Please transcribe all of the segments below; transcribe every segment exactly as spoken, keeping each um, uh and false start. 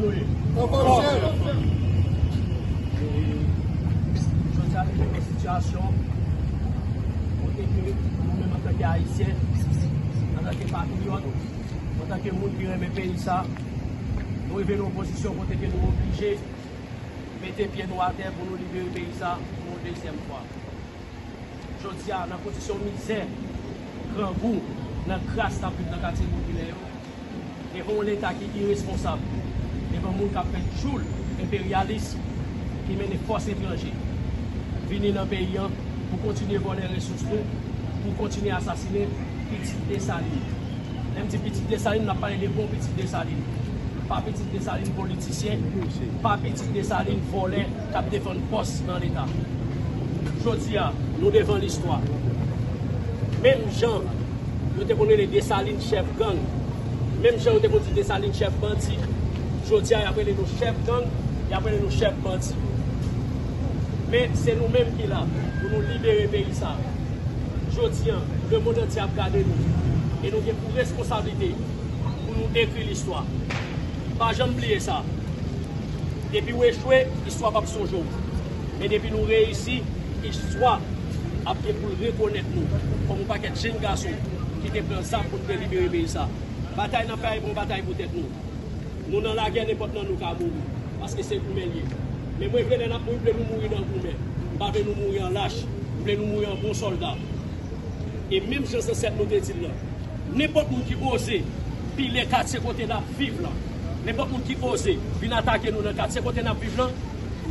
Jodi a, nou nan yon sitiyasyon kote ke nou menm, antanke Ayisyen, antanke patriyòt, antanke moun ki renmen peyi sa, nou rive nan yon pozisyon kote ke nou oblije mete pye nou atè pou nou libere peyi sa pou yon dezyèm fwa. Jodi a, nan kondisyon mizè, grangou, nan kras n ap viv nan katye popilè yo, devan yon Leta ki iresponsab, devan moun k ap fè tchoul enperyalis ki mennen fòs etranje vini nan peyi an pou kontinye vòlè resous nou, pou kontinye asasinen pitit Desalin. Lè m di pitit Desalin, n ap pale de bon pitit Desalin. Pa pitit Desalin politisyen, pa pitit Desalin vòlè k ap defann pòs nan Leta. Jodi a, nou devan listwa. Menm jan yo te konn rele Desalin chèf gang, menm jan yo te konn di Desalin chèf bandi, jodi a, y ap rele nou chèf gang, y ap rele nou chèf bandi. Men se nou menm ki la pou nou libere peyi sa. Jodi a, lemonn antye ap gade nou, e nou gen pou responsablite pou nou ekri listwa. Pa janm bliye sa. Depi w echwe, istwa p ap sonje w. Men depi nou reyisi, istwa ap gen pou l rekonèt nou kòm yon pakèt jenn gason ki te pran zam pou n te libere peyi sa. Batay n ap fè a, e pa yon batay pou tèt nou. Nou nan lagè, nenpòt nan nou ka mouri, paske se goumen l ye. Men mwen vle lè n ap mouri, m vle nou mouri nan goumen. M pa vle nou mouri an lach, m vle nou mouri an bon sòlda. E menm jan zansèt nou te di l lan, nenpòt moun ki oze pile katye kote n ap viv lan, nenpòt moun ki oze vin atake nou nan katye kote n ap viv lan,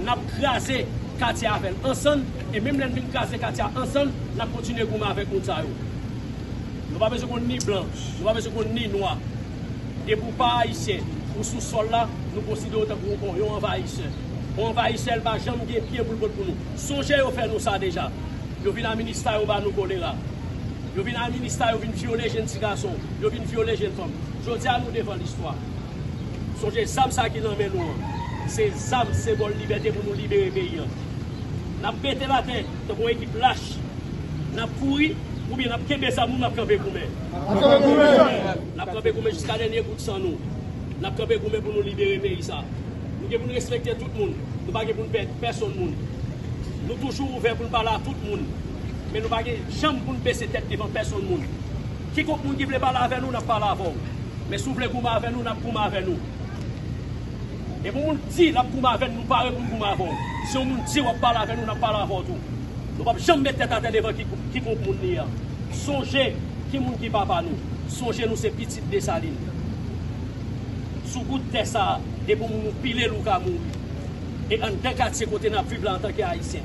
n ap kraze katye a avè l ansanm, e menm lè n vin kraze katye a ansanm, n ap kontinye goumen avèk moun sa yo. Nou pa bezwen konn ni blan, nou pa bezwen konn ni nwa. Depi w pa ayisyen, ou sou sòl la, nou konsidere w tankou yon, yon anvayisè. Yon anvayisè, l pa janm gen pye pou l pot pou nou. Sonje yo fè nou sa deja. Yo vin a Minista, yo ba nou kolera. Yo vin a Minista, yo vin vyole jenn ti gason, yo vin vyole jenn fanm. Jodi a, nou devan listwa. Sonje zam sa ki nan men nou an. Se zam, senbòl libète pou nou libere peyi an. N ap mete l atè tankou yon ekip lach. N ap kouri, oubyen n ap kenbe zam nou, n ap kanpe goumen. N ap kanpe goumen jiska dènye gout san nou. N ap kanpe goumen pou nou libere peyi sa. Nou gen pou n respekte tout moun. Nou pa gen pou n pè pèsonn moun. Nou toujou ouvè pou n pale a tout moun. Men nou pa gen janm pou n bese tèt devan pèsonn moun. Kikonk moun ki vle pale avè nou, n ap pale avè w. Men si w vle goumen avè nou, n ap goumen avè nou. Depi yon moun di l ap goumen avè n, nou pare pou n goumen avè w. Si yon moun di w ap pale avè nou, n ap pale avè w tou. Nou p ap janm met tèt atè devan ki, kikonk moun li a. Sonje ki moun ki papa nou. Sonje nou se pitit Desalin. Sou bout tè sa a, depi yon moun ou pile l, ou ka mouri. E anndan katye kote n ap viv la antanke Ayisyen,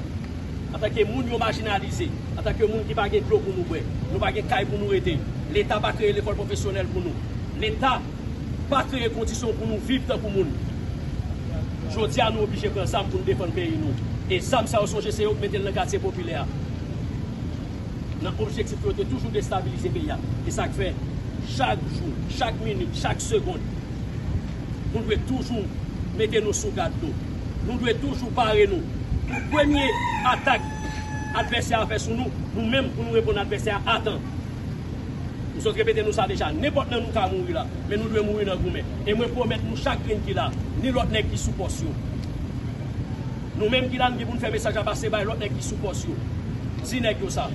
antanke moun yo majinalize, antanke moun ki pa gen dlo pou nou bwè, nou pa gen kay pou nou rete, Leta pa kreye lekòl pwofesyonèl pou nou. Leta pa kreye kondisyon pou nou viv tankou moun. Jodi a, nou oblije pran zam pou n defann peyi nou. E zam sa yo, sonje se yo k mete l nan katye popilè a. Nan objektif pou yo te toujou destabilize peyi a. E sa k fè, chak jou, chak minit, chak segonn, nou dwe toujou mete nou sou gad nou. Nou dwe toujou pare nou pou premye atak advèsè a fè sou nou, nou menm pou nou reponn advèsè a atan. M sot repete nou sa deja, nenpòt nan nou ka mouri la, men nou dwe mouri nan goumen. E mwen pwomèt nou chak grenn ki la, ni lòt nèg ki sou pòs yo. Nou menm ki la, nou gen pou n fè mesaj la pase bay lòt nèg ki sou pòs yo. Di nèg yo sa.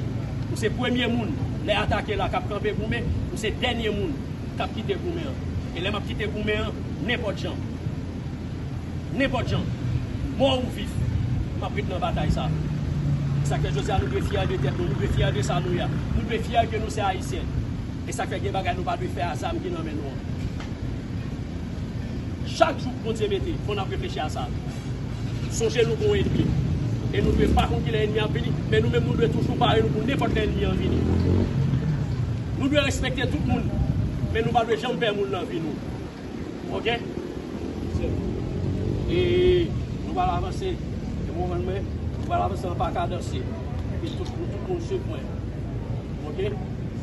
Ou se premye moun, lè atake la, k ap kanpe goumen, ou se dènye moun k ap kite goumen an. E lè m ap kite goumen an, nenpòt jan. Nenpòt jan, mò ou viv, m ap ret nan batay sa. Sa k fè jodi a nou dwe fyè de tèt nou, nou dwe fyè de sa nou ye a. Nou dwe fyè ke nou se Ayisyen. E sa k fè gen bagay nou pa dwe fè a zam ki nan men nou an. Chak jou Bondye mete, fò n ap reflechi a sa. Sonje nou gon enmi. E nou dwe pa konn kilè enmi an ap vini, men nou menm nou dwe toujou pare nou pou nenpòt lè enmi an vini. Nou dwe respekte tout moun, men nou pa dwe janm pè moun nan vi nou. Oke? E nou pral avanse. E w konprann mwen? Nou pral avanse an pa kadanse. Epi tout, pou tout moun swiv mwen. Oke?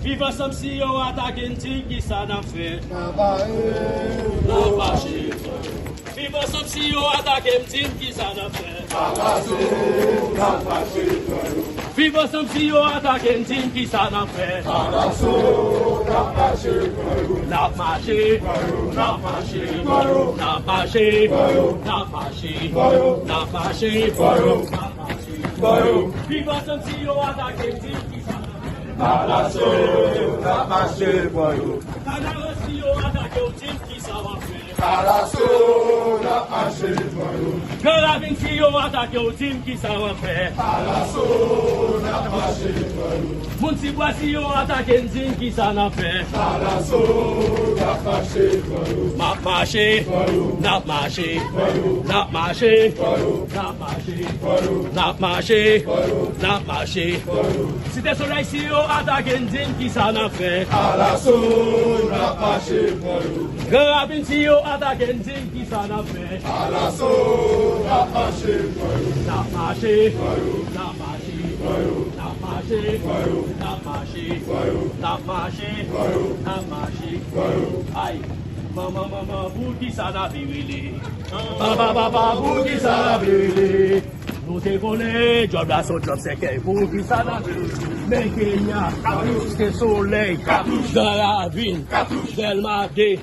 Viv ansanm si yo atake n, di m kisa n ap fè. N ap mache. Viv ansanm si yo atake m, di m kisa n ap fè. N ap mache, n ap mache. Viv ansanm, si yo atake n, di m kisa n ap fè. Alaso, n ap mache pran yo. N ap mache, n ap mache, n ap mache, n ap mache, n ap mache, n ap mache. Viv ansanm, si yo atake n, di m kisa n ap fè. Alaso, n ap mache pran yo. Kanaran, si yo atake w, di m kisa w ap fè. Alaso, n ap mache pran yo. Gran Ravin, si yo atake w, di m kisa w ap fè. Alaso, n ap mache pran yo. Moun Tibwa, si yo atake n, di m kisa n ap fè. Alaso, n ap mache pran yo. M ap mache, n ap mache, n ap mache, n ap mache, n ap mache, n ap mache. Site Solèy, si yo atake n, di m kisa n ap fè. Alaso, n ap mache pran yo. Gran Ravin, si yo atake n, di m kisa n ap fè. Alaso, n ap mache pran yo. N ap mache, n ap mache, n ap mache, n ap mache, n ap mache, n ap mache. Ay, manman, manman, poukisa n ap rele? Papa, papa, poukisa n ap rele? Nou te konnen djòb la se yon djòb sèkèy. Poukisa n ap rele? Men Kenya, Site Solèy, Gran Ravin, Dèlma de,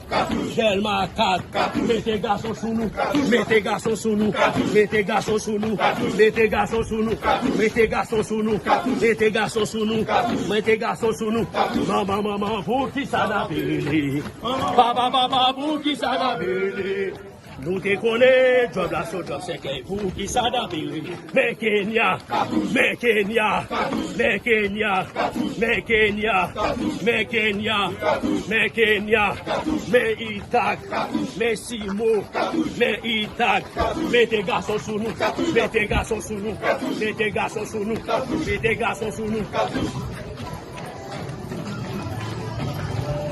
Dèlma kat. Mete gason sou nou, mete gason sou nou, mete gason sou nou, mete gason sou nou, mete gason sou nou, mete gason sou nou, mete gason sou nou. Manman, manman, poukisa n ap rele? Papa, papa, poukisa n ap rele? Nou te konnen djòb la se yon djòb sèkèy. Poukisa n ap rele? Men Kenya, men Kenya, men Kenya, men Kenya, men Kenya, men Kenya, men Itak, men Simo, men Itak. Mete gason sou nou, mete gason sou nou, mete gason sou nou, mete gason sou nou.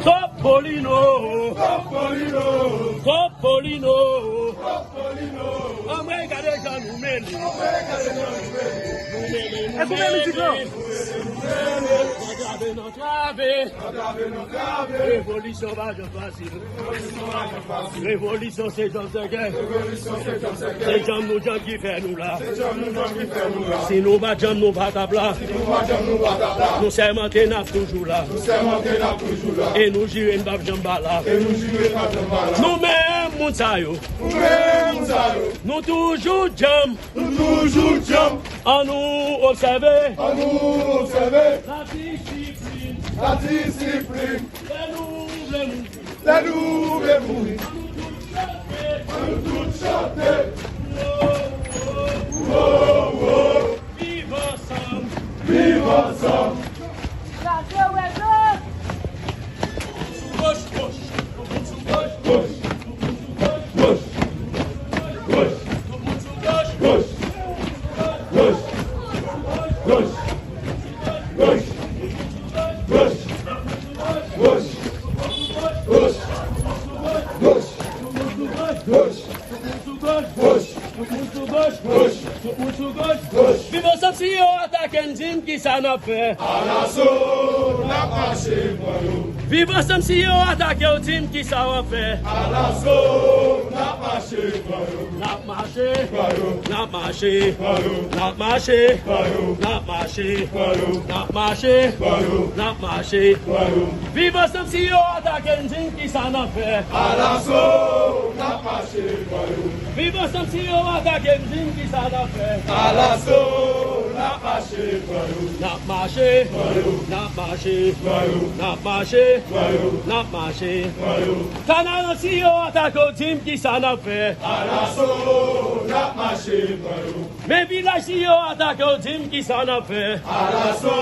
Topolino! Topolino! Topolino! Anmwey, gade jan nou mennen. Anmwey, gade jan nou mennen. Nou mennen, nou mennen. Antrave, antrave. Revolisyon pa janm fasil. Revolisyon se djòb sèkèy. Se djanm nou djanm ki fè nou la. Si nou pa djanm nou pa t ap la. Nou sèmante n ap toujou la. E nou jire n p ap janm pa la. Nou menm moun sa yo. Nou toujou djanm. Annou obsève. Ladisiplin. Lè nou vle mouri. Lè nou vle mouri. Ann nou tout chante. Ann nou tout chante. Wo, wo, wo. Viv ansanm. Viv ansanm. Kraze rezo. Sou goch, goch. Sou goch, goch. Sou goch, goch. Goch. Goch. Goch. Goch. Goch. Viv ansanm, si yo atake n, di m kisa n ap fè. Alaso, n ap mache pran yo. Viv ansanm, si yo atake w, di m kisa w ap fè. Alaso, n ap mache pran yo. N ap mache. N ap mache. N ap mache. N ap mache. Viv ansanm, si yo atake n, di m kisa n ap fè. Alaso, n ap mache pran yo. Viv ansanm, si yo atake n, di m kisa n ap fè. Alaso, n ap mache pran yo. N ap mache. N ap mache. N ap mache. N ap mache. Kanaran, si yo atake w, di m kisa n ap fè. Alaso, n ap mache pran yo. Men Vilaj, si yo atake w, di m kisa n ap fè. Alaso,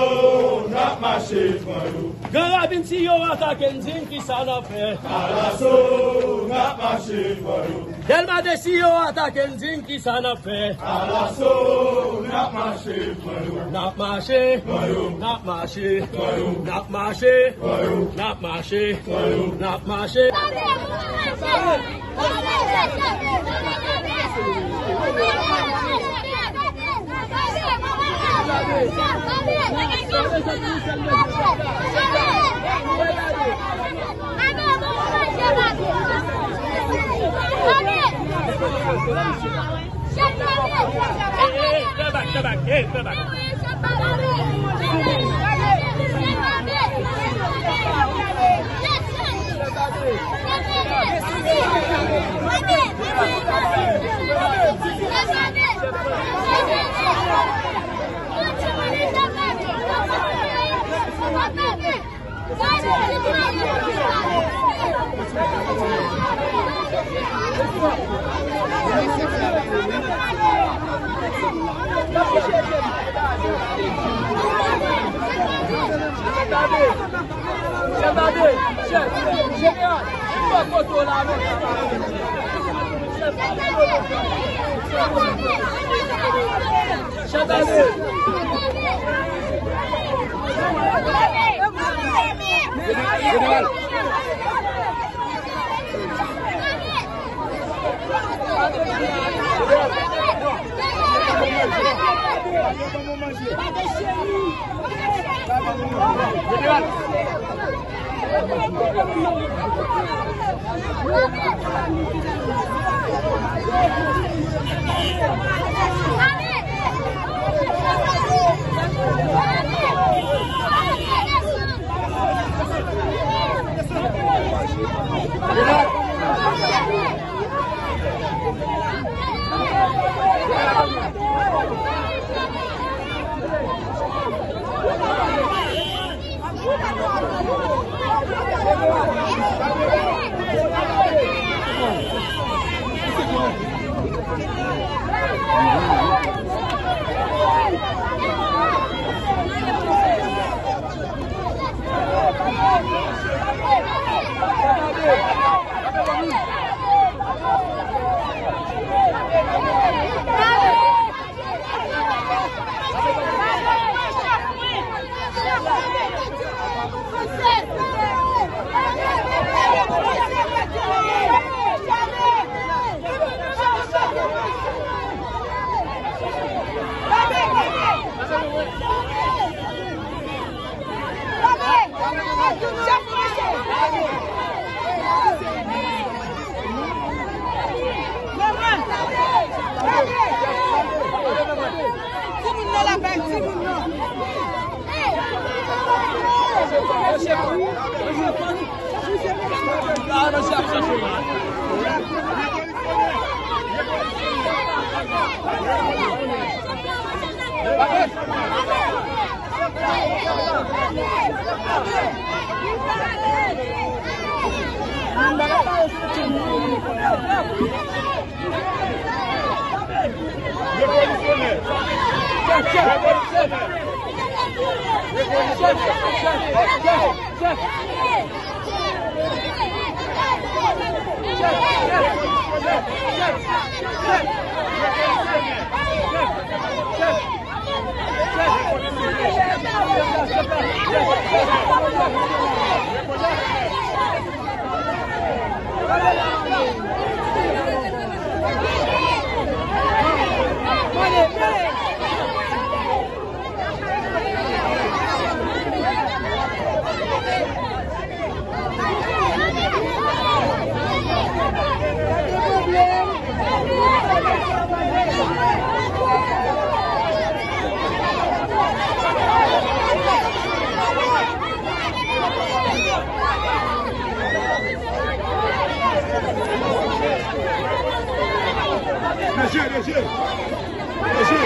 n ap mache pran yo. Gran Ravin, si yo atake n, di m kisa n ap fè. Alaso, n ap mache pran yo. Dèlma de, si yo atake n, di m kisa n ap fè. Alaso, n ap mache pran yo. N ap mache. Pran yo. N ap mache. Pran yo. N ap mache. Pran yo. N ap mache. Pran yo. N ap mache. Hey, hey, turn back, turn back, hey, turn back. Tande, chèf, jeneral, fò foto la non. Chèf, tande. Jeneral. Timoun nan la bay timoun nan. Mesye, mesye. Mesye.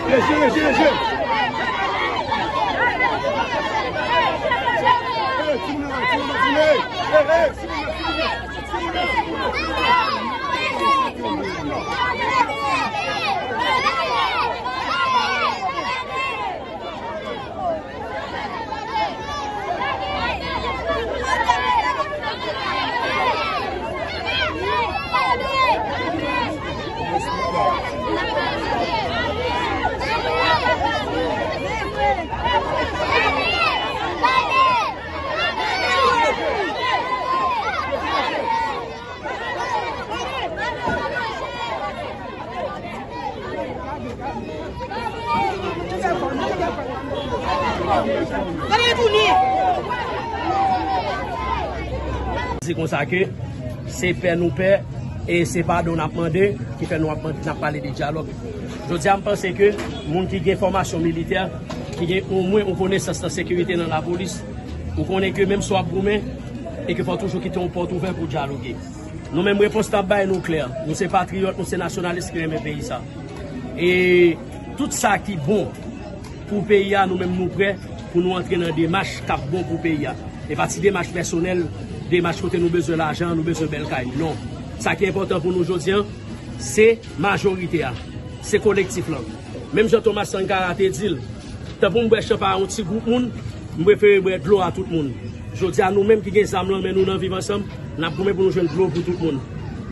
Mesye, mesye, mesye. Ey, timoun nan, timoun nan, timoun nan. Ey, ey, timoun nan, timoun nan. Timoun nan, timoun nan. Di konsa ke se pè nou pè e se padon n ap mande, ki fè nou ap mande, n ap pale de dyalòg. Jodi a, m panse ke moun ki gen fòmasyon militè, ki gen omwen yon konesans nan sekirite nan lapolis, ou konnen ke menm si w ap goumen, e ke fò toujou kite yon pòt ouvè pou dyaloge. Nou menm, repons n ap bay nou klè. Nou se patriyòt, nou se nasyonalis ki renmen peyi sa. E tout sa ki bon pou peyi a, nou menm nou prè pou nou antre nan demach k ap bon pou peyi a. E pa ti demach pèsonèl, demach kote nou bezwen lajan, nou bezwen bèl kay. Non. Sa ki enpòtan pou nou jodi a, se majorite a, se kolektif lan. Menm jan Thomas Sankara te di l, Tan pou m bwè chan pa yon ti gwoup moun, m prefere bwè dlo a tout moun. Jodi a, nou menm ki gen zam nan men nou nan Viv Ansanm, n ap goumen pou nou jwenn dlo pou tout moun.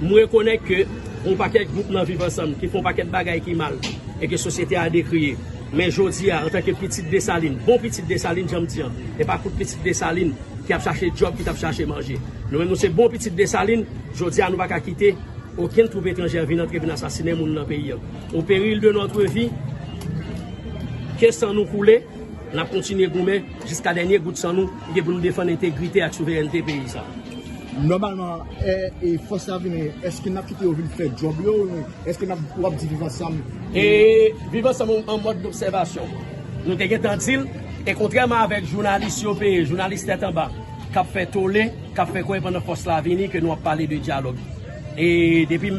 M rekonèt ke yon pakèt gwoup nan Viv Ansanm ki fè yon pakèt bagay ki mal e ke sosyete a dekriye. Men jodi a, antanke pitit Desalin, bon pitit Desalin, jan m di an, e pa kout pitit Desalin ki ap chache djòb, ki t ap chache manje. Nou menm, nou se bon pitit Desalin, jodi a, nou pa ka kite okenn twoup etranjè vin antre, vin asasinen moun nan peyi an. Au péril de notre vie, ke san nou koule, n ap kontinye goumen jiska dènye gout san nou, ki gen pou nou defann entegrite ak souverènte peyi sa. Nòmalman, e, e fòs la vini, èske n ap kite yo vin fè djòb yo? Èske n ap, w ap di Viv Ansanm? E Viv Ansanm an mòd dobsèvasyon. Nou te gentan di l, e kontrèman avèk jounalis yo peye, jounalis tèt anba, k ap fè tole, k ap fè kwè pandan fòs la vini ke nou ap pale de dyalòg. E depi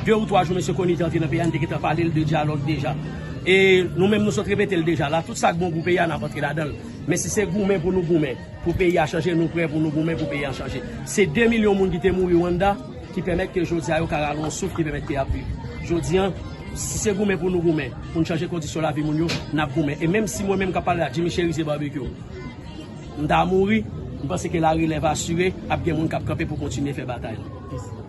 de ou twa jou mesye Conille te antre nan peyi a, n te gentan pale l de dyalòg deja. E nou menm, nou sot repete l deja la, tout sa k bon pou peyi a, n ap antre ladan l. Men si se goumen pou nou goumen, pou peyi a chanje, nou prè pou nou goumen pou peyi a chanje. Se de milyon moun ki te mouri Rwanda ki pèmèt ke jodi a yo ka rale yon souf, ki pèmèt peyi a ap viv. Jodi a, si se goumen pou nou goumen, pou n chanje kondisyon lavi moun yo, n ap goumen. E menm si mwen menm k ap pale la, Jimmy Chérizier Barbecue, m ta mouri, m panse ke larelèv asire, ap gen moun k ap kanpe pou kontinye fè batay la.